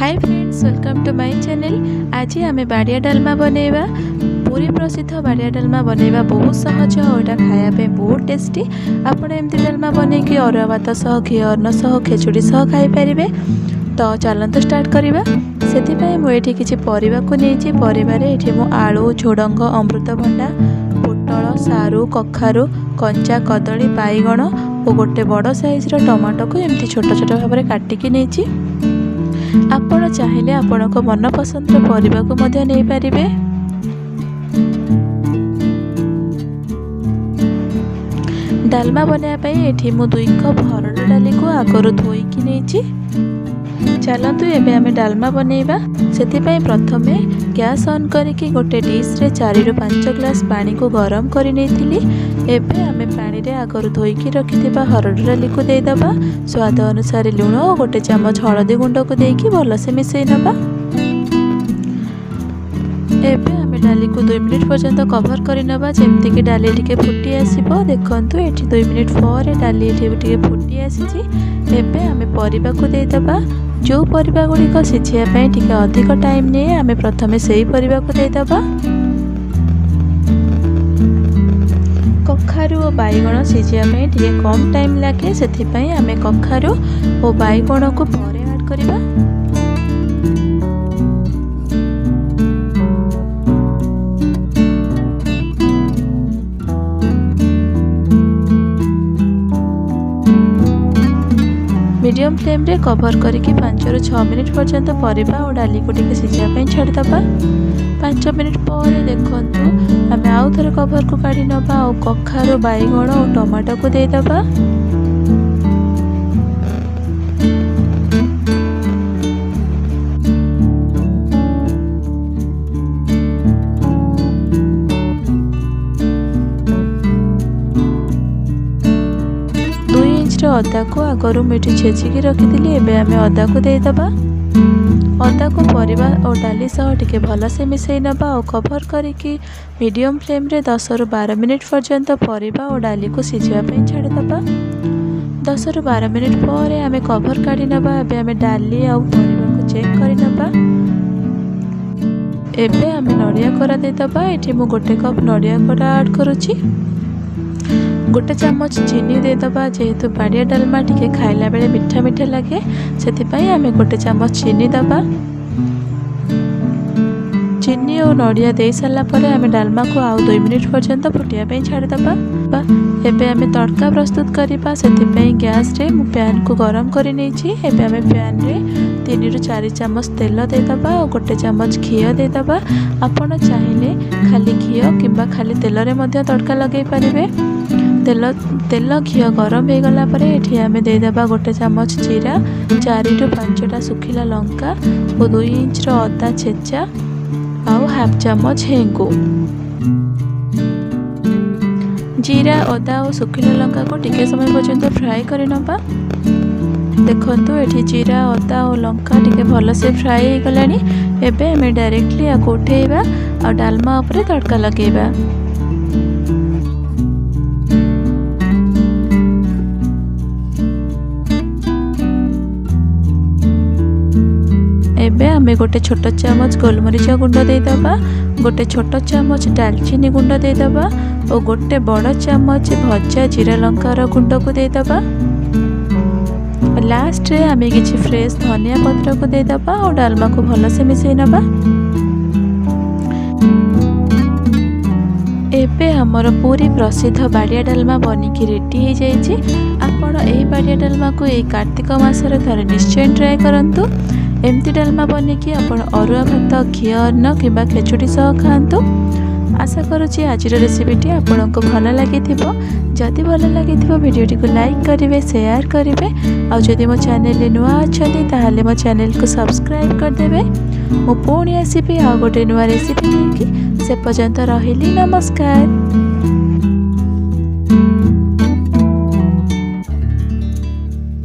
Hi friends, welcome to my channel. ଆଜି ଆମେ ବାଡ଼ିଆ ଡାଲମା ବନେଇବା। ପୁରୀ ପ୍ରସିଦ୍ଧ ବାଡ଼ିଆ ଡାଲମା ବନେଇବା ବହୁତ ସହଜ ଆଉ ଏଇଟା ଖାଇବା ପାଇଁ ବହୁତ ଟେଷ୍ଟି। ଆପଣ ଏମିତି ଡାଲମା ବନେଇକି ଅରୁଆ ଭାତ ସହ, ଘିଅ ଅନ୍ନ ସହ, ଖେଚୁଡ଼ି ସହ ଖାଇପାରିବେ। ତ ଚାଲନ୍ତୁ ଷ୍ଟାର୍ଟ କରିବା। ସେଥିପାଇଁ ମୁଁ ଏଠି କିଛି ପରିବାକୁ ନେଇଛି। ପରିବାରେ ଏଠି ମୁଁ ଆଳୁ, ଝୁଡ଼ଙ୍ଗ, ଅମୃତଭଣ୍ଡା, ପୋଟଳ, ସାରୁ, କଖାରୁ, କଞ୍ଚା କଦଳୀ, ବାଇଗଣ ଓ ଗୋଟେ ବଡ଼ ସାଇଜ୍ର ଟମାଟୋକୁ ଏମିତି ଛୋଟ ଛୋଟ ଭାବରେ କାଟିକି ନେଇଛି। ଆପଣ ଚାହିଁଲେ ଆପଣଙ୍କ ମନ ପସନ୍ଦର ପରିବାକୁ ମଧ୍ୟ ନେଇପାରିବେ। ଡାଲମା ବନାଇବା ପାଇଁ ଏଠି ମୁଁ 2 କପ୍ ହରଡ଼ ଡାଲିକୁ ଆଗରୁ ଧୋଇକି ନେଇଛି। ଚାଲନ୍ତୁ ଏବେ ଆମେ ଡାଲମା ବନେଇବା। ସେଥିପାଇଁ ପ୍ରଥମେ ଗ୍ୟାସ୍ ଅନ୍ କରିକି ଗୋଟେ ଡିଶ୍ରେ 4ରୁ 5 ଗ୍ଲାସ୍ ପାଣିକୁ ଗରମ କରି ନେଇଥିଲି। ଏବେ ଆମେ ପାଣିରେ ଆଗରୁ ଧୋଇକି ରଖିଥିବା ହରଡ଼ ଡାଲିକୁ ଦେଇଦେବା। ସ୍ୱାଦ ଅନୁସାରେ ଲୁଣ ଓ ଗୋଟେ ଚାମଚ ହଳଦୀ ଗୁଣ୍ଡକୁ ଦେଇକି ଭଲସେ ମିଶାଇ ନେବା। ଏବେ ଆମେ ଡାଲିକୁ 2 ମିନିଟ୍ ପର୍ଯ୍ୟନ୍ତ କଭର୍ କରିନେବା, ଯେମିତିକି ଡାଲି ଟିକେ ଫୁଟି ଆସିବ। ଦେଖନ୍ତୁ, ଏଠି 2 ମିନିଟ୍ ପରେ ଡାଲି ଏଠି ଟିକେ ଫୁଟି ଆସିଛି। ଏବେ ଆମେ ପରିବାକୁ ଦେଇଦେବା। ଯେଉଁ ପରିବା ଗୁଡ଼ିକ ସିଝିବା ପାଇଁ ଟିକେ ଅଧିକ ଟାଇମ୍ ନିଏ, ଆମେ ପ୍ରଥମେ ସେଇ ପରିବାକୁ ଦେଇଦେବା। କଖାରୁ ଓ ବାଇଗଣ ସିଝିବା ପାଇଁ ଟିକେ କମ୍ ଟାଇମ୍ ଲାଗେ, ସେଥିପାଇଁ ଆମେ କଖାରୁ ଓ ବାଇଗଣକୁ ପରେ ଆଡ଼୍ କରିବା। ମିଡ଼ିୟମ୍ ଫ୍ଲେମ୍ରେ କଭର୍ କରିକି 5ରୁ 6 ମିନିଟ୍ ପର୍ଯ୍ୟନ୍ତ ପରିବା ଓ ଡାଲିକୁ ଟିକେ ସିଝିବା ପାଇଁ ଛାଡ଼ିଦେବା। 5 ମିନିଟ୍ ପରେ ଦେଖନ୍ତୁ, ଆମେ ଆଉ ଥରେ କଭର୍କୁ କାଢ଼ି ନେବା ଆଉ କଖାରୁ, ବାଇଗଣ ଓ ଟମାଟୋକୁ ଦେଇଦେବା। 2 ଇଞ୍ଚର ଅଦାକୁ ଆଗରୁ ମୁଁ ଏଠି ଛେଚିକି ରଖିଥିଲି, ଏବେ ଆମେ ଅଦାକୁ ଦେଇଦେବା। ଅଦାକୁ ପରିବା ଓ ଡାଲି ସହ ଟିକେ ଭଲସେ ମିଶାଇ ନେବା ଆଉ କଭର୍ କରିକି ମିଡ଼ିୟମ୍ ଫ୍ଲେମ୍ରେ 10ରୁ 12 ମିନିଟ୍ ପର୍ଯ୍ୟନ୍ତ ପରିବା ଓ ଡାଲିକୁ ସିଝିବା ପାଇଁ ଛାଡ଼ିଦେବା। 10ରୁ 12 ମିନିଟ୍ ପରେ ଆମେ କଭର୍ କାଢ଼ି ନେବା। ଏବେ ଆମେ ଡାଲି ଆଉ ପରିବାକୁ ଚେକ୍ କରିନେବା। ଏବେ ଆମେ ନଡ଼ିଆ କୋରା ଦେଇଦେବା। ଏଠି ମୁଁ ଗୋଟେ କପ୍ ନଡ଼ିଆ କୋରା ଆଡ଼୍ କରୁଛି। ଗୋଟେ ଚାମଚ ଚିନି ଦେଇଦେବା। ଯେହେତୁ ବାଡ଼ିଆ ଡାଲମା ଟିକେ ଖାଇଲା ବେଳେ ମିଠା ମିଠା ଲାଗେ, ସେଥିପାଇଁ ଆମେ ଗୋଟେ ଚାମଚ ଚିନି ଦେବା। ଚିନି ଓ ନଡ଼ିଆ ଦେଇ ସାରିଲା ପରେ ଆମେ ଡାଲମାକୁ ଆଉ 2 ମିନିଟ୍ ପର୍ଯ୍ୟନ୍ତ ଫୁଟିବା ପାଇଁ ଛାଡ଼ିଦେବା। ଏବେ ଆମେ ତଡ଼କା ପ୍ରସ୍ତୁତ କରିବା। ସେଥିପାଇଁ ଗ୍ୟାସ୍ରେ ମୁଁ ପ୍ୟାନ୍କୁ ଗରମ କରି ନେଇଛି। ଏବେ ଆମେ ପ୍ୟାନ୍ରେ 3ରୁ 4 ଚାମଚ ତେଲ ଦେଇଦେବା ଆଉ ଗୋଟେ ଚାମଚ ଘିଅ ଦେଇଦେବା। ଆପଣ ଚାହିଁଲେ ଖାଲି ଘିଅ କିମ୍ବା ଖାଲି ତେଲରେ ମଧ୍ୟ ତଡ଼କା ଲଗାଇ ପାରିବେ। ତେଲ ଘିଅ ଗରମ ହେଇଗଲା ପରେ ଏଠି ଆମେ ଦେଇଦେବା ଗୋଟେ ଚାମଚ ଜିରା, 4ରୁ 5ଟା ଶୁଖିଲା ଲଙ୍କା ଓ 2 ଇଞ୍ଚର ଅଦା ଛେଚା ଆଉ ହାଫ୍ ଚାମଚ ହେଙ୍ଗୁ। ଜିରା, ଅଦା ଓ ଶୁଖିଲା ଲଙ୍କାକୁ ଟିକେ ସମୟ ପର୍ଯ୍ୟନ୍ତ ଫ୍ରାଏ କରିନେବା। ଦେଖନ୍ତୁ, ଏଠି ଜିରା, ଅଦା ଓ ଲଙ୍କା ଟିକେ ଭଲସେ ଫ୍ରାଏ ହେଇଗଲାଣି। ଏବେ ଆମେ ଡାଇରେକ୍ଟଲି ୟାକୁ ଉଠେଇବା ଆଉ ଡାଲମା ଉପରେ ତଡ଼କା ଲଗାଇବା। ଏବେ ଆମେ ଗୋଟେ ଛୋଟ ଚାମଚ ଗୋଲମରିଚ ଗୁଣ୍ଡ ଦେଇଦେବା, ଗୋଟେ ଛୋଟ ଚାମଚ ଡାଲଚିନି ଗୁଣ୍ଡ ଦେଇଦେବା ଓ ଗୋଟେ ବଡ଼ ଚାମଚ ଭଜା ଜିରା ଲଙ୍କାର ଗୁଣ୍ଡକୁ ଦେଇଦେବା। ଲାଷ୍ଟରେ ଆମେ କିଛି ଫ୍ରେଶ୍ ଧନିଆ ପତ୍ରକୁ ଦେଇଦେବା ଆଉ ଡାଲମାକୁ ଭଲସେ ମିଶାଇ ନେବା। ଏବେ ଆମର ପୁରୀ ପ୍ରସିଦ୍ଧ ବାଡ଼ିଆ ଡାଲମା ବନିକି ରେଡ଼ି ହେଇଯାଇଛି। ଆପଣ ଏହି ବାଡ଼ିଆ ଡାଲମାକୁ ଏଇ କାର୍ତ୍ତିକ ମାସରେ ଥରେ ନିଶ୍ଚୟ ଟ୍ରାଏ କରନ୍ତୁ। ଏମିତି ଡାଲମା ବନେଇକି ଆପଣ ଅରୁଆ ଭାତ, ଘିଅ ଅନ୍ନ କିମ୍ବା ଖେଚୁଡ଼ି ସହ ଖାଆନ୍ତୁ। ଆଶା କରୁଛି ଆଜିର ରେସିପିଟି ଆପଣଙ୍କୁ ଭଲ ଲାଗିଥିବ। ଯଦି ଭଲ ଲାଗିଥିବ, ଭିଡ଼ିଓଟିକୁ ଲାଇକ୍ କରିବେ, ସେୟାର କରିବେ ଆଉ ଯଦି ମୋ ଚ୍ୟାନେଲରେ ନୂଆ ଅଛନ୍ତି, ତାହେଲେ ମୋ ଚ୍ୟାନେଲକୁ ସବସ୍କ୍ରାଇବ୍ କରିଦେବେ। ମୁଁ ପୁଣି ଆସିବି ଆଉ ଗୋଟେ ନୂଆ ରେସିପି ନେଇକି। ସେ ପର୍ଯ୍ୟନ୍ତ ରହିଲି, ନମସ୍କାର।